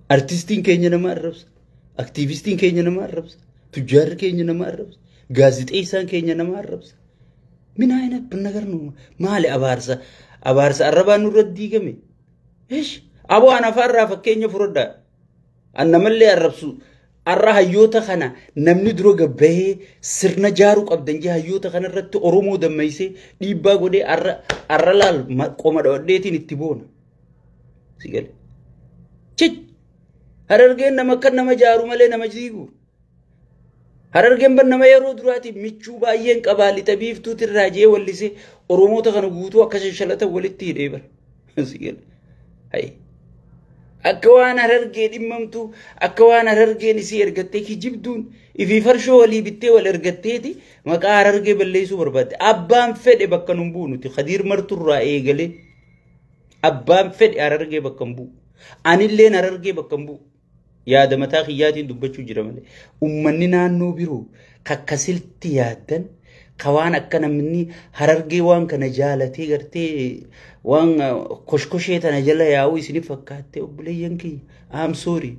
Artistiin keenya nama arrabsa. Aktiivistiin keenya nama arrabsa. Tujjaarri keenya nama arrabsa. Gaazixeessaan keenya nama arrabsa. Min ayinat ነገር ነው? Maali abaarsa? Abaarsa arrabaan nurra diigame. Ish aboo ana afaarraa fakkeenya fudhadhaa. An namallee arrabsu. Arra hayyoota kana namni dura gabbahee sirna jaaruu qabdan jee hayyoota kana irratti Oromoo dammaysee dhiibbaa godhee arra arra laal qoma dhawadheetiin itti boona. Si gale. Chich! Harargeen nama akka nama jaaru malee nama jiigu. Harargeen ban nama yeroo duraatiif michuu baay'een qabaa lixa biiftuutirraa jee wallisee Oromoota kana guutuu akka shanshalatan walitti hidhee bara. Si gale. Hayi. Akka waan Harargee dhimmamtu, akka waan Harargeen isii ergattee kijibduun ifii farshoo walii bittee wal ergatteeti maqaa Harargee balleessuu barbaadde. Abbaan fedhe bakka nun bu'u nuti Khadiir Marturraa eegalee abbaan fedhe Harargee bakka hin bu'u. Anilleen Harargee bakka hin bu'u. Yaada mataa kiyyaatiin dubbachuu jira malee. Uummanni naannoo biroo kakkasilti yaaddan ka waan akka namni Harargee waan kana jaalatee gartee waan koshkoshee tana jala yaa'uu isiniif fakkaattee obboleeyyan kiyya. I'm sorry.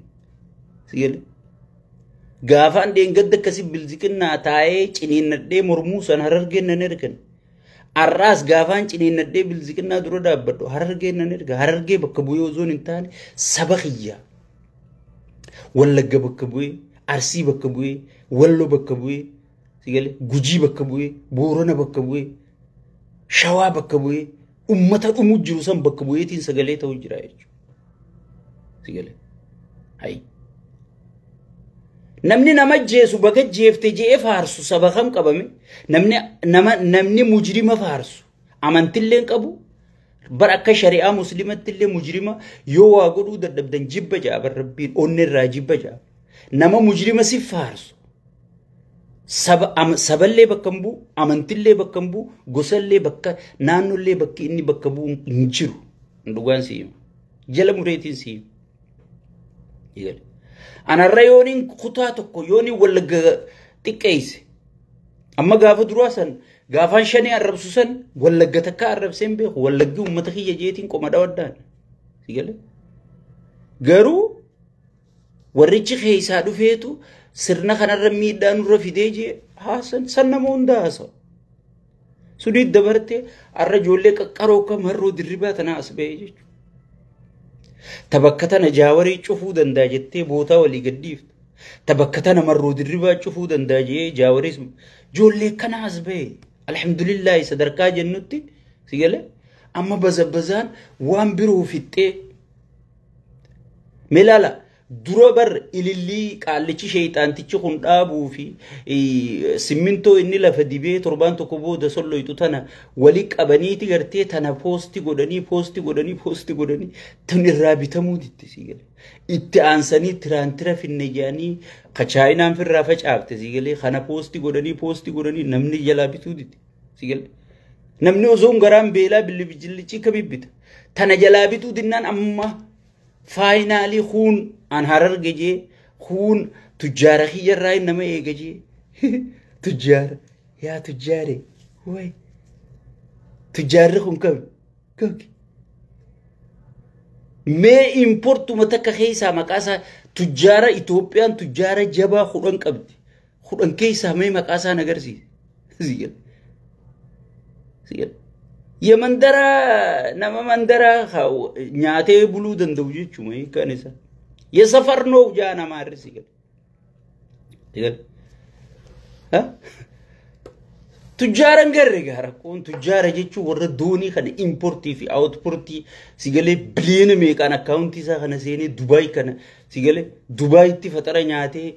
Sigale. Gaafaan dheengadda akkasii bilziqinnaa taa'ee ciniinnadhee mormuu san Harargeen nan ergan. Arraas gaafaan ciniinnadhee bilziqinnaa dura dhaabbadhu Harargeen nan erga. Harargee bakka bu'ee osoo hin taane saba kiyya. Wallagga bakka bu'ee, Arsii bakka bu'ee, Walloo bakka bu'ee, sigale Gujii bakka bu'ee, Boorana bakka bu'ee, Shawaa bakka bu'ee, ummata dhumuu jiru san bakka bu'eetiin sagalee ta'uu jira jechuudha. Sigale. Hayi. Namni nama jeesu baga jeefte je'ee faarsu saba kam qabame? Namni nama namni mujrima faarsu amantillee hin qabu. Bar akka shari'aa muslimatti illee mujrima yoo waa godhuu dadhabdan jibba ja'a bar rabbiin onnee irraa jibba ja'a. Nama mujrima si faarsu saba saballee bakka hin bu'u, amantillee bakka hin bu'u, gosallee bakka naannollee bakki inni bakka bu'u hin jiru. Dhugaan si hima. Jala mureetiin si hima. Anarra yooniin kutaa tokko yooniin Wallagga xiqqeesse. Amma gaafa duraa san gaafaan shanii arrabsu san Wallagga takka arrabsee hin beeku. Wallaggi uummata kiyya jeetiin qoma dhawaddaan. Si galee? Garuu warrichi keessaa dhufeetu sirna kanarra miidhaa nurra fidee jee haasan san nama hunda haasa'u. Sunii dabartee har'a ijoollee qaqqaroo akka marroo dirribaa tanaa as ba'ee jechuudha. Ta bakka tana jaawarii cufuu danda'a jettee bootaa walii gadhiifta. Ta bakka tana marroo dirribaa cufuu danda'a jee jaawariis ijoollee kana as ba'e. Alhamdulillaahi sadarkaa jennutti si galee amma bazabbazaan waan biroo fixxee. Mee ilaala dura bar ilillii qaallichi sheeyxaantichi kun dhaabuu fi simmintoo inni lafa dibee torbaan tokko booda solloytu tana wali qabaniiti gartee tana poosti godhanii poosti godhanii poosti godhanii tun irraa bitamuu ditte si galee. Itti aansanii tiraantira finne jedhanii ka chaayinaan firraa facaafte si galee kana poosti godhanii poosti godhanii namni jalaa bituu ditte si galee. Namni osoo garaan beelaa bilibijillichi kamii bita. Tana jalaa bituu dinnaan amma faayinaalii kuun an Hararge jee kuun tujjaara kiyyarraa nama eega jee tujjaara yaa tujjaare way tujjaarri kun kami kami mee importuma takka keessaa maqaa isaa tujjaara Itoophiyaan tujjaara jabaa 10 qabdi 10 keessaa mee maqaa isaa agarsiise የመንደራ nama mandara nyaatee buluu danda'u jechuudha hiikkaan isaa. የሰፈር ነው ጃ nama arsi gale. Tujjaaran garre gaara kun tujjaara jechuun warra doonii kana importii fi outportii si galee biliyoona meeqaan akkaawuntii isaa kana seenee Dubaay kana si galee Dubaayitti faxara nyaatee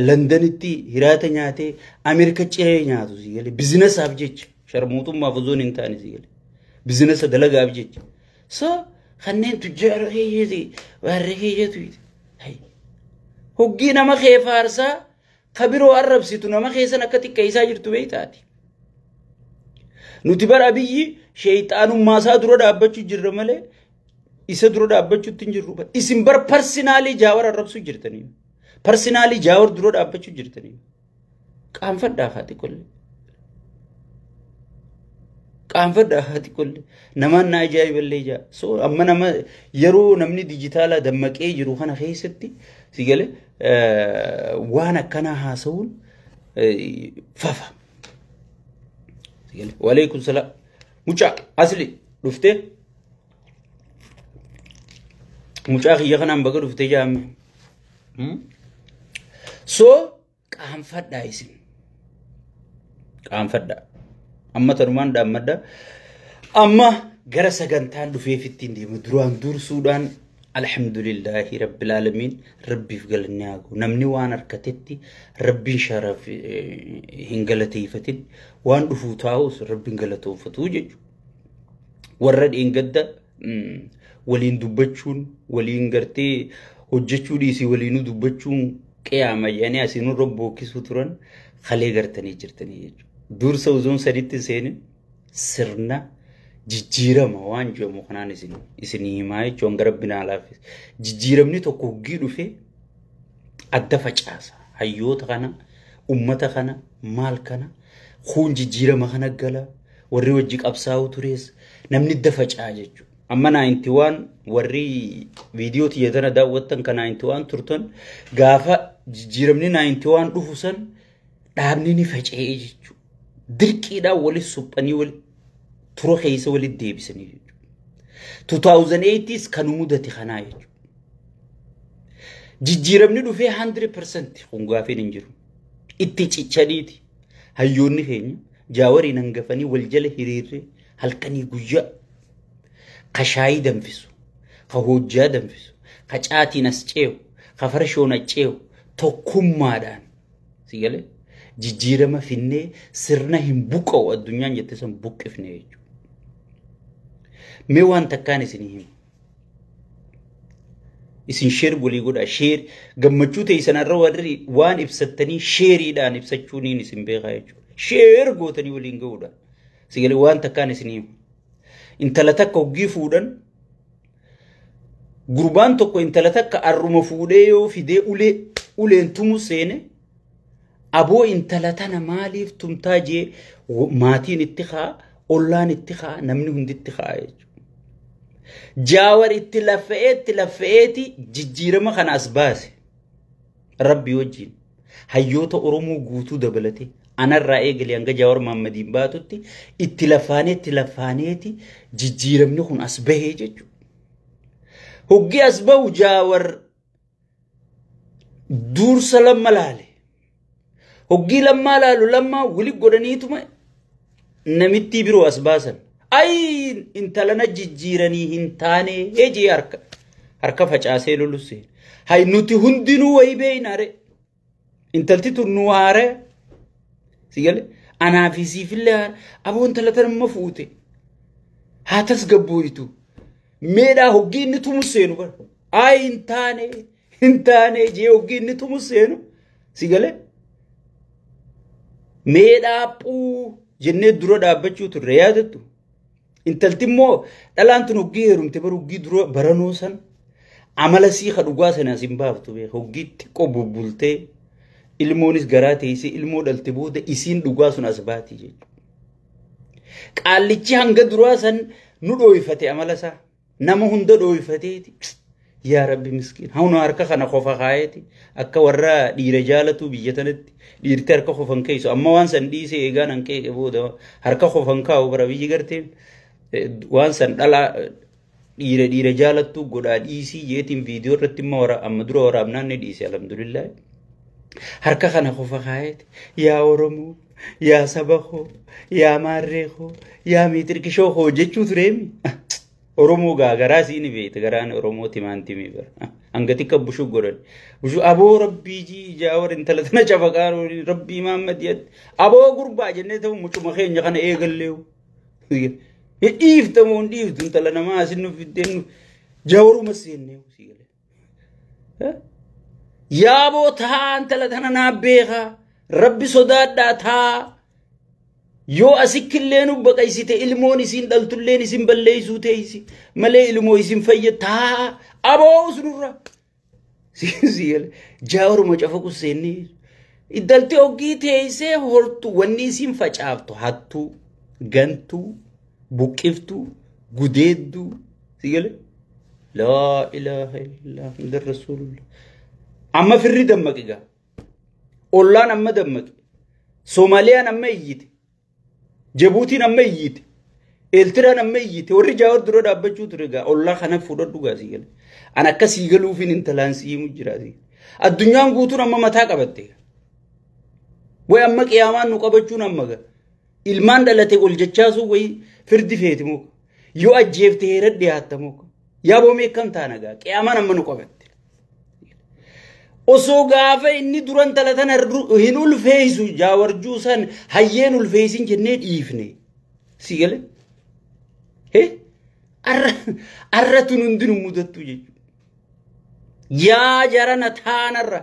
Londanitti hiraata nyaatee Ameerika ciree nyaatu si galee bizinesaaf jecha sharmuutummaaf osoo hin taane si galee bizinesa dalagaaf jecha. So kanneen tujjaara keeyyati warri keeyyatu hoggii nama kee faarsaa ka biroo arrabsitu nama keessan akka xiqqeessaa jirtu beektaati. Nuti bara Abiyyi sheeyxaanummaa isaa dura dhaabbachuu jirra malee isa dura dhaabbachuutti hin jirru. Isin bar parsinaalii Jaawar arrabsuu jirtanii. Parsinaalii Jaawar dura dhaabbachuu jirtanii. Qaanfadhaa haati kollee. Qaanfadha haati qolle namaan na ajaa'iballee jaa. So amma nama yeroo namni dijitaalaa dammaqee jiru kana keessatti si galee waan akkanaa haasa'uun fafa. Waleekum salaam. Mucaa asli dhuftee mucaa kiyya kanaan baga dhuftee jaamme. So qaanfadhaa isin. Qaanfadhaa. Amma tanumaan dhaammadha. Amma gara sagantaan dhufeef ittiin deema. Duraan dursuudhaan alhamdulillahi rabbil aalamiin, rabbiif galanni haa gahu. Namni waan harkatetti rabbiin sharaf hin galateeffatin, waan dhufuu taa'us rabbiin galatoonfatu jechuudha. Warra dheengadda waliin dubbachuun, waliin gartee hojjechuu dhiisii, waliinuu dubbachuun qiyaama jedhanii asiinuu robbookkisuu turan kalee gartanii jirtanii jechuudha. Dursa uzoon saditti hin seenin sirna jijjiirama waan jedhamu kanaan isin himaa jechuun gara rabbi naa laaffise. Jijjiiramni tokko hoggii dhufee adda facaasa. Hayyoota kana, ummata kana, maal kana, kun jijjiirama kana gala, warri wajji qabsaa'u tures namni adda facaa jechuudha. Amma 91 warri viidiyoo tiyya tana daawwattan kan 91 turtan, gaafa jijjiiramni 91 dhufu san dhaabni ni faca'ee jechuudha. Dirqiidhaan walitti suphanii wali tura keessa walitti deebisanii jechuudha. 2008s kan mudate kanaa jechuudha. Jijjiiramni dhufee 100% kun gaafiin hin jiru. Itti cichaniiti. Hayyoonni keenya jaawariin hangafanii wal jala hiriirree halkanii guyyaa ka shaayii danfisu, ka hojjaa danfisu, ka caatiin as ceehu, ka farshoon as ceehu tokkummaadhaan si galee jijjiirama finnee sirna hin buqqa'u addunyaan jette san buqqifne jechuudha. Mee waan takkaan isinii hima. Isin share walii godhaa, share gammachuu ta'e sanarra warri waan ibsattanii sheeriidhaan ibsachuuniin isin beekaa jechuudha. Share gootanii waliin ga'uudhaan. Si galee waan takkaan isinii hima. Intala takka hoggii fuudhan, gurbaan tokko intala takka arruma fuudhee yoo fidee ulee uleen tumu seene, aboo intala tana maaliif tumtaa jee maatiin itti kaa, ollaan itti kaa, namni hundi itti kaa jechuudha. Jaawar itti laffa'ee itti laffa'eeti jijjiirama kana as baase. Rabbi wajjin hayyoota Oromoo guutuu dabalatee anarraa eegalee hanga Jaawar Mahaammadiin baatutti itti lafaanee itti lafaaneeti jijjiiramni kun as bahee jechuudha. Hoggi as bahu Jaawar dursa lamma laale. Hoggii lammaa laalu lammaa wili godhaniituma namittii biroo as baasan. Ayi, intala na jijjiiranii hin taane jee harka facaasee lolusse. Hay, nuti hundinuu wayii beeynaare. Intalti tun nu haare. Si gale anaa fi siifillee haare. Aboo, intala tana amma fuute. Haa tasgabbooytu. Meedhaa hoggii inni tumu seenu bara. Ayi, hin taane hin taane jee hoggii inni tumu seenu. Si gale. Meedhaa phuu jennee dura dhaabbachuu turre yaadattu. Intalti immoo dhalaan tun hoggii heerumte bara hoggii dura baranoo san amala sii ka dhugaa sana sin baaftu beeka. Hoggii xiqqoo bubbultee ilmoonis garaa teessee ilmoo dhalte booda isiin dhugaa sun as baati jechuudha. Qaallichi hanga duraa san nu dhooyfate amala isaa. Nama hunda dhooyfateeti. Yaa Rabbi miskiin. Hauna harka kana qofa kaayeeti. Akka warra dhiira jaalatu biyya tanatti dhiirti harka qofan keessu. Amma waan san dhiisee eegaan hanqee booda harka qofan kaa'u bara biyyi gartee waan san dhalaa dhiira jaalattu godhaa dhiisii jeetiin viidiyoo irratti immoo amma dura waraabnaan ni dhiise, alhamdulillah. Harka kana qofa kaayeeti. Yaa Oromoo, yaa saba koo, yaa maarree koo, yaa miitirkishoo koo jechuu tureemi. Oromoo gaa garaa isiin beekte, garaan Oromoo timaan timii bara. Hanga xiqqa bushuu godhan. Bushuu aboo rabbii jii jaawar intala tana cafaqaa rabbii Mahammad yadde. Aboo gurbaa jennee ta'u mucuma keenya kana eegalleewu. Dhiiftamoo hin dhiiftu intala namaa asin nu fiddeen nu jaawaruma seennee sii galee. Yaaboo taa, intala tana naa beekaa. Rabbi sodaadhaa taa. Yoo asikkillee nu baqaysite ilmoon isin dhaltulleen isin balleeysuu teeysi malee ilmoo isin fayya taa aboo usunurra. Jaawaruma cafaqu seennee. Intalti hoggii teessee hortu wanni isin facaaftu hattuu gantuu. Buqqiftuu, gudeedduu, si galee? Laa ilaaha illallah Muhammadur Rasuulullah. Amma firri dammaqe gaa. Ollaan amma dammaqe. Soomaaliyaan amma iyyite. Jabuutiin amma iyyite. Eeltiraan amma iyyite. Warri Jaawar dura dhaabbachuu ture gaa. Ollaa kana fudhadhu gaa si galee. An akka sii galuufin intalaan sii himu jira si. Addunyaan guutuun amma mataa qabatte. Way amma qiyaamaan nu qabachuun amma gaa. Ilmaan dhalate ol jechaasuu way firdi feeti muka. Yoo ajjeefte heera dhiyaatta muka. Yaa boomee akkam taana gaa qiyaamaan amma nu qabatte. Osoo gaafa inni duran talatan hin ulfeessu Jaawarjuu san hayyeen ulfeessin jennee dhiifne. Si galee? Arra tun hundinuu mudattu jechuudha. Yaa jarana taanarra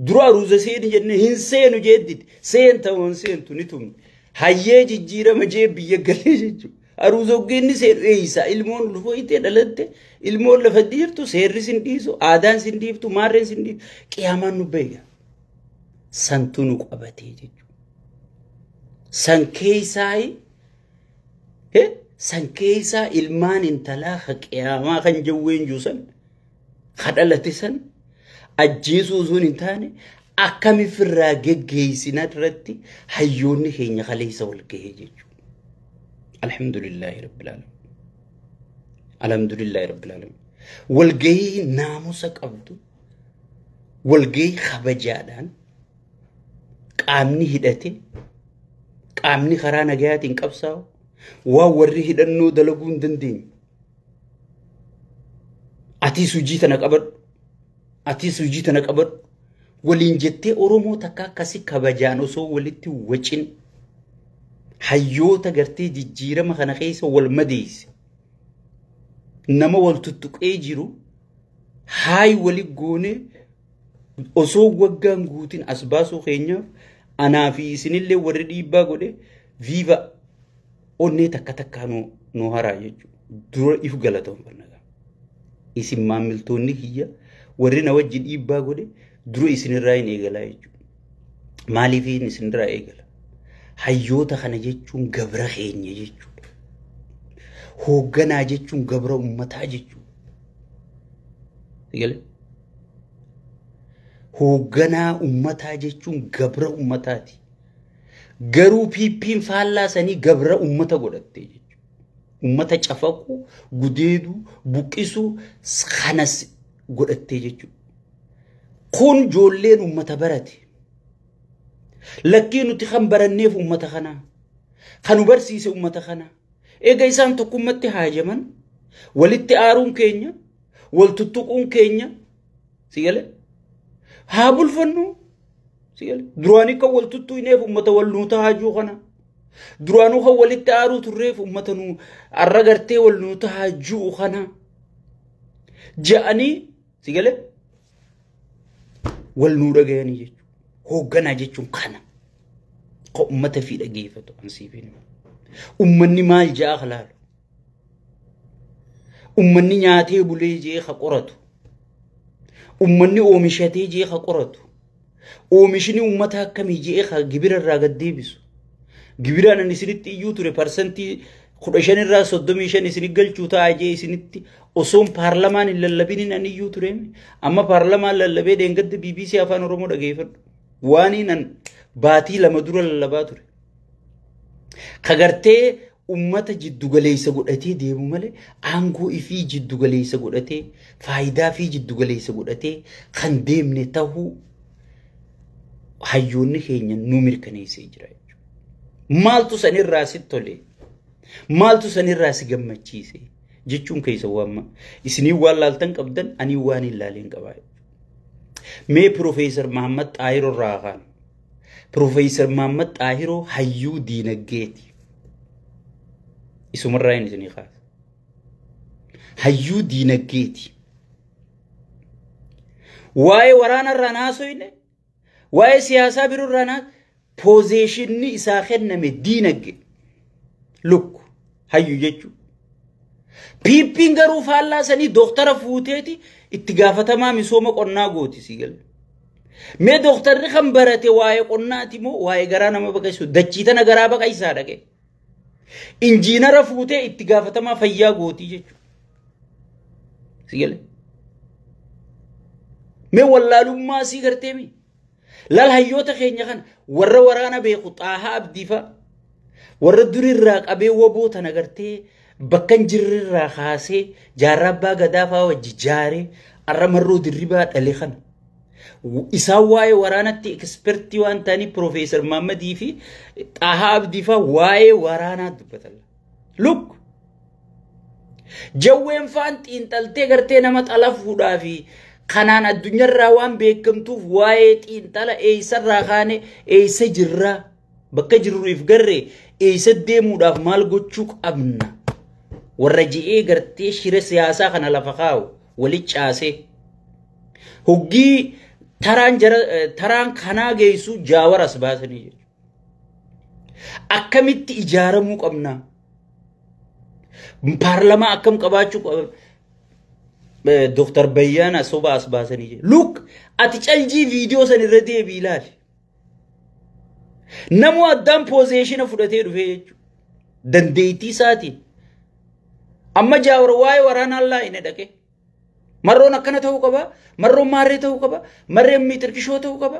dura aruuza seeni jennee hin seenu jeedditi. Seenta hin seentu ni tumne. Hayyee jijjiirama jee biyya galee jechuudha. Aruuza hoggeenni seenu eeyisa ilmoon ulfooyitee dhalatte ilmoon lafa dhiirtu seerri sin dhiisu aadaan sin dhiiftu maarreen sin dhiiftu qiyaamaan nu beeka. Santu nu qabatee jechuudha. San keessaa ilmaan intalaa ka qiyaamaa kan jawween juusan ka dhalate san ajjeesuu osoo hin taane akkami firraa geggeessina irratti hayyoonni keenya kaleessa wal gahee jechuudha. Alhamdulillahi rabbil alamin. Alhamdulillahi rabbil alamin. Walgahii naamusa qabdu, walgahii kabajaadhaan qaamni hidhate, qaamni karaa nagayaatiin qabsaa'u, waan warri hidhannoo dalaguu hin dandeenye. Atis hojii tana qabadhu. Atis hojii tana qabadhu. Waliin jettee Oromoo takka akkasii kabajaan osoo walitti wacin hayyoota gartee jijjiirama kana keessa wal madeesse. Nama wal tuttuqee jiru haay wali goone osoo waggaan guutin as baasuu keenyaaf anaa fi isinillee warri dhiibbaa godhe viiva onnee takka takkaa nu haraa jechuudha. Dura if galatoonfanna. Isin maamiltoonni kiyya warri na wajji dhiibbaa godhe dura isinirraa hin eegalaa jechuudha. Maaliif isinirraa eegala? Hayyoota kana jechuun gabra keenya jechuudha. Hoogganaa jechuun gabra uummataa jechuudha. Hoogganaa uummataa jechuun gabra uummataati. Garuu piippiin faallaa sanii gabra uummata godhatte jechuudha. Uummata cafaquu, gudeeduu, buqqisuu kanas godhattee jechuudha. Kun ijoolleen uummata barate. Lakkii nuti kan baranneef uummata kanaa. Kan nu barsiise uummata kanaa. Eega isaan tokkummatti haajaman walitti aaruun keenya, wal tuttuquun keenya si galee haa bulfannu si galee. Duraanii kan wal tuttuqneef uummata wal nuuta haajuu kana. Duraanuu kan walitti aaruu turreef uummata nu arra gartee wal nuuta haajuu kana. Ja'anii si galee wal nuu dhagayanii jechuudha. Hoogganaa jechuun kana. Kan uummata fi dhageeffatu ansiifin. Uummanni maal ja'a kalaalu? Uummanni nyaatee bulee jee ka qoratu. Uummanni oomishatee jee ka qoratu. Oomishni uummata akkamii jee ka gibira irraa gad deebisu. Gibiraan ani isinitti iyyuu ture 15% irraa 35 isinit galchuu ta'a jee isinitti osoon paarlamaan hin lallabiniin ani iyyuu ture. Amma paarlamaan lallabee dheengadda BBC Afaan Oromoo dhageeffadhu. Waan an baatii 2 dura lallabaa ture. Kagartee uummata jiddugaleessa godhatee deemu malee aangoo ifii jiddugaleessa godhatee faayidaa fi jiddugaleessa godhatee kan deemne tahuu hayyoonni keenya nu mirkaneessee jira jechuudha. Maaltu sanirraa si tole? Maaltu sanirraa si gammachiise? Jechuun keessa waamma. Isinii waan laaltan qabdan ani waan hin laaleen qabaa jechuudha. Mee Piroofeesar Mahammad Xaahiroo irraa kaan. Piroofeesar Mahammad Xaahiroo hayyuu diinagdeeti. Isumarraa hin isinii kaasa. Hayyuu diinagdeeti. Waa'ee waraanarraa naasoyne, waa'ee siyaasaa biroorraa naa poozeeshinni isaa kenname diinagdee. Lukku hayyuu jechuudha. Piippiin garuu faallaa sanii dooktara fuuteeti itti gaafatamaa misooma qonnaa gooti si galee. Mee dooktarri kan barate waa'ee qonnaati moo waa'ee garaa nama baqaysu dachii tana garaa baqaysaa dhaqe. Injiinara fuutee itti gaafatamaa fayyaa gootii jechuudha. Si galee? Mee wallaalummaa sii gartee mi? Laal hayyoota keenya kana warra waraana beeku Xaahaa Abdiifaa warra durirraa qabee waboo tana gartee bakka hin jirrerraa kaasee jaarraa abbaa gadaa fa'aa wajji jaaree arra marroo dirribaa dhale kana. Isaan waa'ee waraanatti ekspertii waan ta'aniif Piroofeesar Maammadii fi Xaahaa Abdiifaa waa'ee waraanaa dubbatan. Look! Jawween faan xiinxaltee gartee nama xalafuudhaa fi kanaan addunyaarraa waan beekamtuuf waa'ee xiinxala eessarraa kaane eessa jirraa bakka jirruuf garree eessa deemuudhaaf maal gochuu qabna. Warra ji'ee gartee shira siyaasaa kana lafa kaa'u walitti caasee. Hoggii taraan jara taraan kanaa geessu jaawar as baasanii jechuudha. Akkamitti ijaaramuu qabna? Paarlamaa akkam qabaachuu qabna? Dooktar Bayyaana soba as baasanii jechuudha. Look, ati caljii viidiyoo san irra deebii ilaali. Namuu addaan position fudhatee dhufee jechuudha. Dandeettii isaatiin. Amma jaawar waa'ee waraanaa laa inni dhaqe. Marroon akkana ta'uu qaba. Marroon maarree ta'uu qaba. Marreen miixirkishoo ta'uu qaba.